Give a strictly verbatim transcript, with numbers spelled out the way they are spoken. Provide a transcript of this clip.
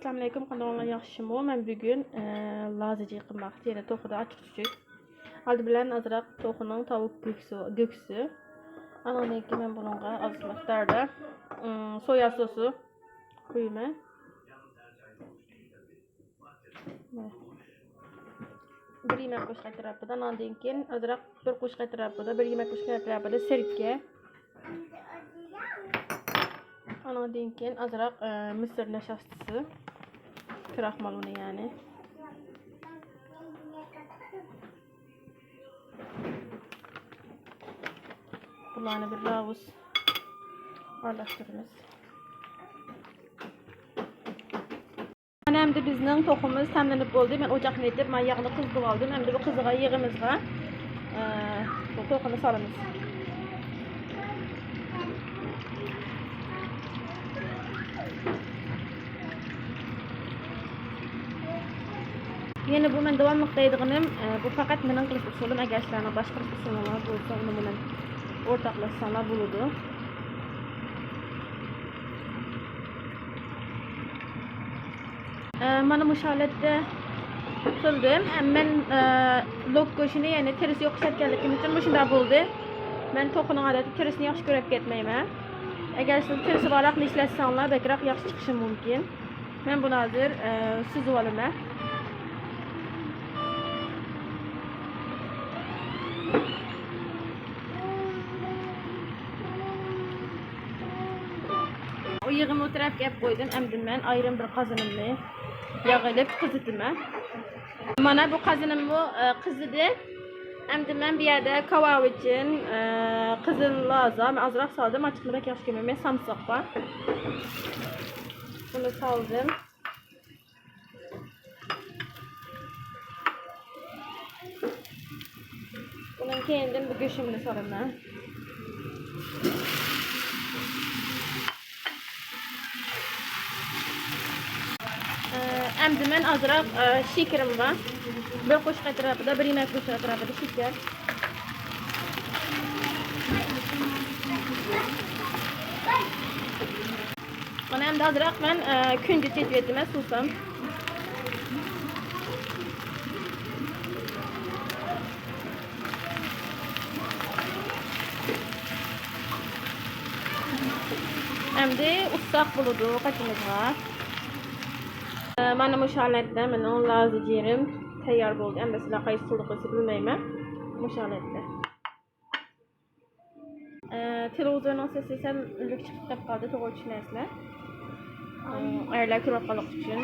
ئەسسالامۇئەلەيكۇم، قانداقسىلەر، ياخشىمۇ؟ مەن بۈگۈن، ئە، لازا جىقىم باقتى، يەنە توخۇدا ئاچچىق چۈچۈك. ئالدى بىلەن ئازراق توخۇنىڭ تاۋۇق گۆكسى، گۆكسى. ئانىڭدىن كېيىن مەن بۇنىڭغا ئاز مىقداردا، ئىم، سويا سوسى قۇيىمەن. بىر يېمەك قوشۇق ئەتراپىدا، ئانىڭدىن كېيىن ئازراق بىر قوشۇق ئەتراپىدا، بىر يېمەك قوشۇق ئەتراپىدا سىركە. ئانىڭدىن كېيىن ئازراق، ئە، مىسىر نەشاستىسى، كراخمال ئۇنى يەنى. بۇلارنى بىر ئاۋۇز ئارىلاشتۇرىمىز. مانا ئەمدى بىزنىڭ توخۇمىز تەملىنىپ بولدى. مەن ئوچاقنى ئېتىپ، مانا ياغنى قىزىتىۋالدىم. ئەمدى بۇ قىزىغان يېغىمىزغا، ئە، بۇ توخۇنى سالىمىز. يەنە بۇ مەن داۋاملىق دەيدىغىنىم، ئە، بۇ پەقەت مېنىڭ قىلىش ئۇسۇلۇم. ئەگەر سىلەرنىڭ باشقا قىلىش ئۇسۇلۇڭلار بولسا، ئۇنى بىلەن ئورتاقلاشساڭلار بولىدۇ. ئە، مانا مۇشۇ ھالەتتە قىلدىم. ئە، مەن، ئە، لوك گۆشىنى، يەنى تېرىسى يوق ئىشلەتكەنلىكىم ئۈچۈن مۇشۇنداق بولدى. مەن توخۇنىڭ ئادەتتە تېرىسىنى ياخشى كۆرۈپ كەتمەيمەن. ئەگەر سىز تېرىسى بارراقنى ئىشلەتسەڭلار، بەكرەك ياخشى چىقىشى مۇمكىن. مەن بۇنى ھازىر، ئە، سۈزۈۋالىمەن. ئۇ يېغىمنى ئۇ تەرەپكە ئېلىپ قويدۇم. ئەمدى مەن ئايرىم بىر قازىنىمنى ياغ ئېلىپ قىزىتىمەن. مانا بۇ قازىنىممۇ، ئە، قىزىدى. ئەمدى مەن بۇ يەردە كاۋاۋىچىن، ئە، قىزىل لازا، مەن ئازراق سالدىم، ئاچچىقىنى بەك ياخشى كۆرمەيمەن، سامساق بار. بۇنى سالدىم. بۇنىڭ كەينىدىن بۇ گۆشۈمنى سالىمەن. ئەمدى مەن ئازراق، ئە، شېكىرىم بار. بىر قوشۇق ئەتراپىدا، بىر يېمەك قوشۇق ئەتراپىدا شېكەر. مانا ئەمدى ئازراق مەن، ئە، كۈنجۈت ئېتىۋېتىمەن، سۇسام. ئەمدى ئۇسساق بولىدۇ قاچىمىزغا. ئە، مانا مۇشۇ ھالەتتە مېنىڭ لازا جىرىم تەييار بولدى. ئەمدى سىلەر قايسى ئۇسۇلدا قىلسا بىلمەيمەن. مۇشۇ ھالەتتە. ئە، تېلېۋىزورنىڭ سېسى سەل ئۆلۈك چىقىپ قېلىپ قالدى، توغرا چۈشىنەسىلەر. ئە، ئەرلەر كۆرۈۋاتقانلىقى ئۈچۈن.